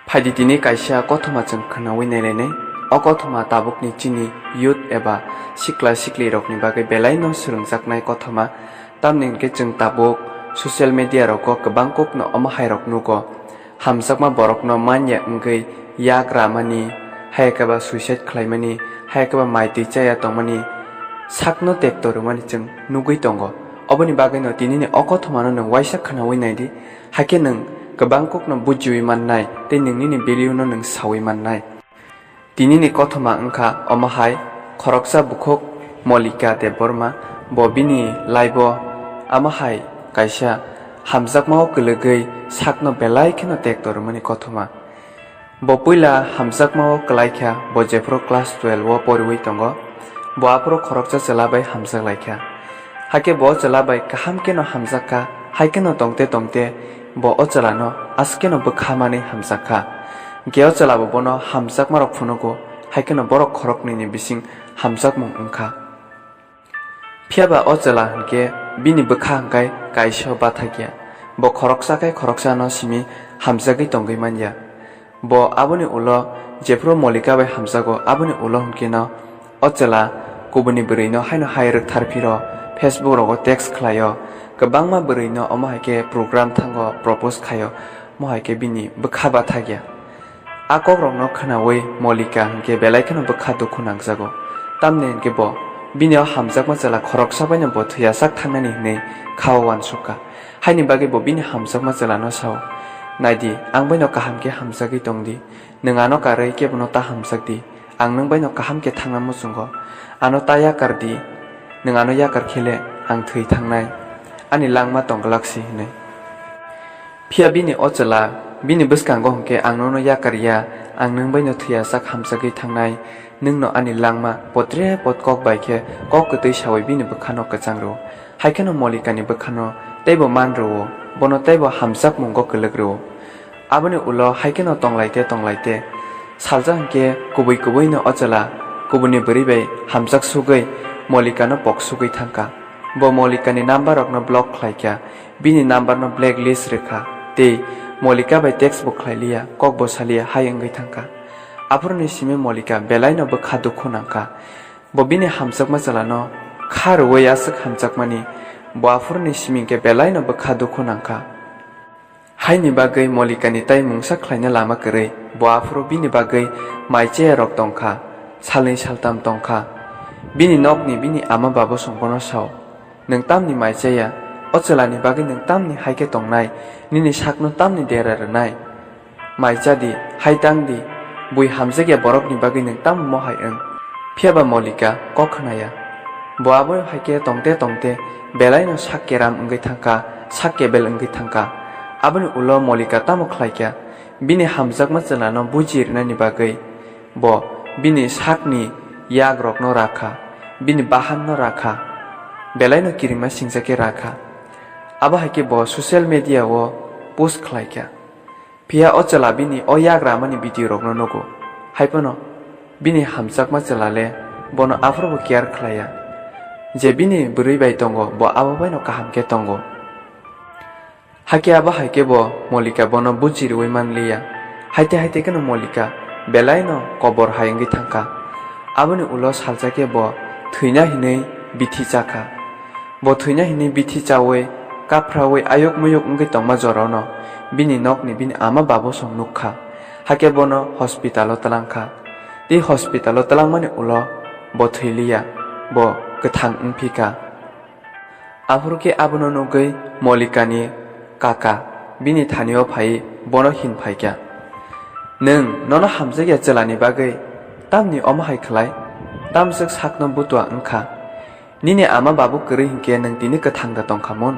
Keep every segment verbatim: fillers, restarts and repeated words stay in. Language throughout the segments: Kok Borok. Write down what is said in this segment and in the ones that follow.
Phaidi tini kaisa kothoma chwng khwnawi nailainai. O kothoma tabukni chini youth eba sikla siklirokni bagwi belaino swrwngjaknai kothoma. Tamni hwnkhe chwng tabuk social media rogo kwbang kokno omo hairok nugo. Hamjakma borokno manya wngwi yak ramani, hai khe ba suicide khlaimani, hai khe ba mai twi chaya tongmani, sakno tekto rwmani chwng nugwi tongo. Oboni bagwino tinini o kothomano nwng waisa khwnawi naidi, hakhe nwng kwbang kokno bujiwi mannai tei nwng nini value-no nwng sawi mannai. Tinini kothoma wngkha omo hai, khoroksa bukhuk Molika Debbarma, bo bini life-o amo hai kaisa hamjakmao kwlwgwi sakno belai kheno tekto rwmani kothoma. Bo puila hamjakmao kwlaikha, bo jephuru class twelve-o poriwi tongo, bo aphuru khoroksa chwla bai hamjak laikha. Hakhe bo chwla bai kaham kheno hamjak kha, hai kheno tongte tongte bo o chwlano askeno bwkha manwi hamjak kha. Hwnkhe o chwlabo bono hamjakmarok phunugo, hai kheno borok khoroknwini bising hamjakmung wngkha. Phiya ba o chwla hwnkhe bini bwkha hwnkhe kaisa bathakya. Bo khoroksa khe khoroksano simi hamjagwi tongwi manya. Bo aboni ulo jephuru Molika bai hamjago, aboni ulo hwnkhe no o chwla kubuni bwrwino haino hai rwktharphiro, Facebook rogo text khlaio, kwbangma bwrwino omo hai khe program thango propose khaio, omo hai khe bini bwkha bathakya. A kokrokno khwnawi Molika hwnkhe belai kheno bwkha dukhu nangjago. Tamni hwnkhe bo bini o hamjakma chwla khoroksa baino bo thwiyasak thangnani hwnwi khao uansukha. Haini bagwi bo bini hamjakma chwlano sao, "Naidi, ang baino kaham khe hamjagwi tongdi. Nwng ano karwi kebono ta hamjakdi. Ang nwng baino kaham khe thangna muchungo. Ano ta yakardi. Nwng ano yakar khele ang thwi thangnai. Ani langma tong gwlak si," hwnwi. Phiya bini o chwla bini bwskango hwnkhe, "Ang nono yakar ya, ang nwng baino thwiyasak hamjagwi thangnai, nwngno ani langma," potre pot kok bai khe kok kwtwi sawi bini bwkhano kwchang rwo. Hai kheno Molikani bwkhano teibo man rwo, bono teibo hamjakmungo kwlwk rwo. Aboni ulo hai kheno tonglaite tonglaite salsa hwnkhe kubui kubuino o chwla kubuni bwrwi bai hamjak sugwi Molikano pok sugwi thangkha. Bo Molikani number rokno block khlaikha. Bini number no blacklist rwkha tei Molika bai text bo khlai liya, kok bo saliya, hai wngwi thangkha. Aphuruni simi Molika belaino bwkha dukhu nangkha. Bo bini hamjakma chwlano kha rwui aswk hamjakmani, bo aphuruni simi hwnkhe belaino bwkha dukhu nangkha. Haini bagwi Molikani tai mungsa khlaina lama kwrwi, bo aphuru bini bagwi mai chaya rok tongkha, salnwi saltam tongkha. Bini nokni bini ama babosong bono sao, "Nwng tamni mai chaya? O chwlani bagwi nwng tamni hai khe tongnai? Nini sakno tamni dera rwnai? Mai cha di, hai tang di, bui hamjakya borokni bagwi nwng tamo mohai wng?" Phiya ba Molika kok khna ya. Bo abo hai khe tongte tongte belaino sak keram wngwi thangkha, sak kebel wngwi thangkha. Aboni ulo Molika tamo khlaikha? Bini hamjakma chwlano buji rwnani bagwi bo bini sakni yagrokno rakha, bini bahanno rakha, belaino kirima singsa khe rakha. Abo hai khe bo social media-o post khlaikha. Phiya o chwla bini o yagra mani video-rokno nugo. Hai phano bini hamjakma chwla le bono aphuru bo care khlaiya. Je bini bwrwi bai tongo, bo abo baino kaham khe tongo. Hakhe abo hai khe bo Molika bono buji rwui man liya. Haite haite kheno Molika belaino kobor hai wngwi thangkha. Aboni ulo salsa khe bo thwina hinwi bithi chakha. Bo thwina hinwi bithi chaui, kaphraui, ayuk muyuk wngwi tongma jorano bini nokni bini ama babosong nukkha. Hakhe bono hospital-o twlangkha. Tei hospital-o twlangmani ulo bo thwi liya, bo kwthang wngphikha. Aphuru khe abono nugwi Molikani kaka bini thani-o phaiwi bono hin phaikha, "Nwng nono hamjakya chwlani bagwi tamni omo hai khlai? Tamswk sakno butua wngkha. Nini ama babu kwrwi hinkhe nwng tini kwthang da tongkha mun?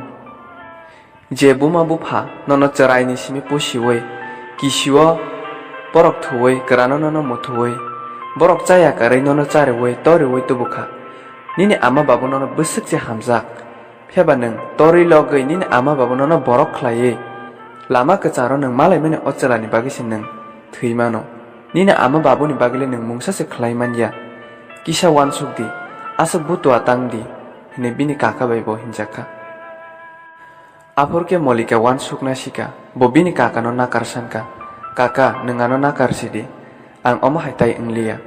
Je buma bupha nono chwraini simi pusiui, kisio borok thuui, kwrano nono muthuui, borok chaya karwi nono chariui, toriui tubukha. Nini ama babu nono bwswk se hamjak. Phiya ba nwng torwi logwi nini ama babu nono borok khlaiwi lama kwcharo nwng malaimani o chwlani bagwi se nwng thwi mano. Nini ama babuni bagwi le nwng mungsa se khlai man ya. Kisa uansuk di, aswk butua tang di," hwnwi bini kaka bai bo hinjak kha. Aphuru khe Molika uansukna sika, bo bini kakano nakar sankha. Kaka, nwng ano nakar sidi, ang omo hai tai wngliya.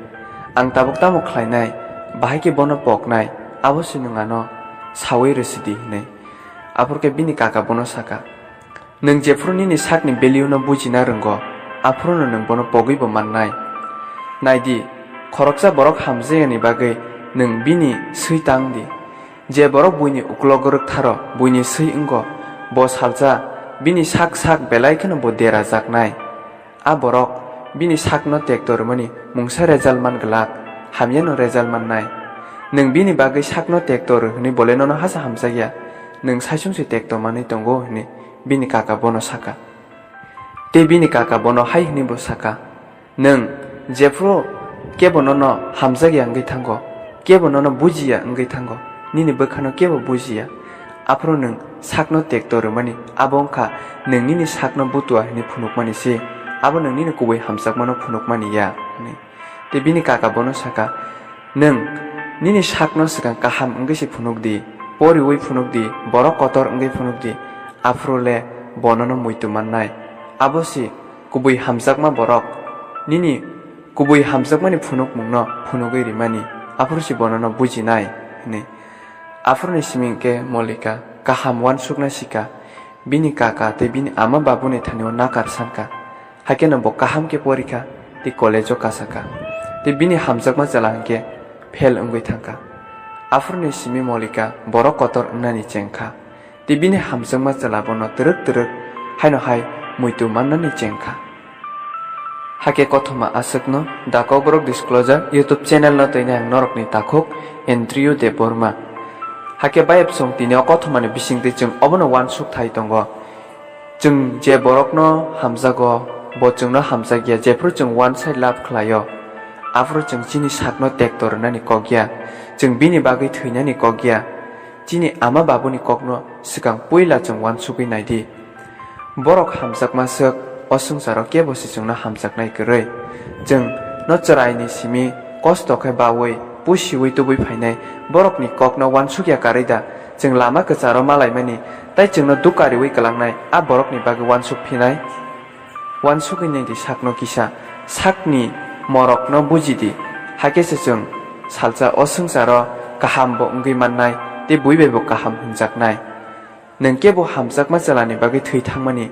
Ang tabuk tamo khlainai, bahai khe bono poknai, abo se nwng ano saui rwsidi," hwnwi. Aphuru khe bini kaka bono saka, "Nwng jephuru nini sakni value no bujina rwngo, aphuru no nwng bono pogwi bo mannai. Naidi, khoroksa borok hamjayani bagwi nwng bini swi tang di. Je borok buini uklogo rwktharo, buini swi wngo, bo salsa bini sak sak belai kheno bo dera jaknai. A borok bini sakno tekto rwmani mungsa result man glak, hamyano result mannai. Nwng bini bagwi sakno tekto rw hwnwi bole nono hasa hamjakya, nwng saichung se tekto manwi tongo," hwnwi bini kaka bono saka. Tei bini kaka bono hai hwnwi bo saka, "Nwng jephuru kebo nono hamjakya wngwi thango, kebo nono bujiya wngwi thango, nini bwkhano kebo bujiya, aphuru nwng sakno tekto rwmani, abo wngkha nwng nini sakno butua hwnwi phunukmani se, abo nwng nini kubui hamjakmano phunukmani ya," hwnwi. Tei bini kaka bono saka, "Nwng nini sakno swkang kaham wngwi se phunuk di, poriwi phunuk di, borok kotor wngwi phunuk di, aphuru le bo nono muitu mannai. Abo se kubui hamjakma borok, nini kubui hamjakmani phunukmungno phunugwi rimani, aphuru se bo nono bujinai," hwnwi. Aphuruni simi hwnkhe Molika kaham uansukna sika, bini kaka tei bini ama babuni thani-o nakar sanka. Haikhe no bo kaham khe porikha tei college-o kasaka. Tei bini hamjakma chwla hwnkhe fail wngwi thangkha. Aphuruni simi Molika borok kotor wngnani chengkha. Tei bini hamjakma chwla bono twrwk twrwk haino hai muitu mannani chengkha. Hakhe kothoma aswkno The Kokborok Disclosure YouTube channel no twini ang norokni takhuk Andrew Debbarma. Hakhe bayapsong tini o kothomani bisingtwi chwng obono uansuk thai tongo. Chwng je borokno hamjago, bo chwngno hamjakya, jephru chwng one side love khlaio, aphuru chwng chini sakno tekto rwnani kok ya, chwng bini bagwi thwinani kok ya. Chini ama babuni kokno swkang puila chwng uansugwi naidi. Borok hamjakma swk, o swngcharo kebo se chwngno hamjaknai kwrwi. Chwng no chwraini simi kosto khe baui, pusiui tubui phainai borokni kokno uansukya karwi da? Chwng lama kwcharo malaimani, tai chwngno dukha riui kwlangnai a borokni bagwi uansuk phinai? Uansugwi naidi sakno kisa, sakni morokno bujidi, hakhe se chwng salsa o swngcharo kaham bo wngwi mannai tei bui bai bo kaham hwnjaknai. Nwng kebo hamjakma chwlani bagwi thwi thangmani,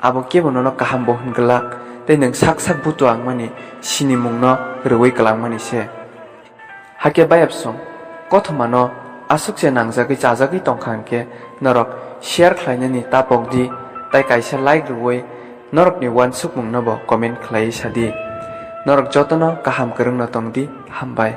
abo kebo nono kaham bo hwn glak, tei nwng sak sak butua wngmani sinimungno rwui kwlangmani se. Hakhe bayapsong kothomano aswk se nangjagwi chajagwi tongkha hwnkhe norok share khlainani ta pokdi, tai kaisa like rwui norokni uansukmungno bo comment khlaiwi sadi. Norok jotono kaham kwrwngno tongdi, hambai.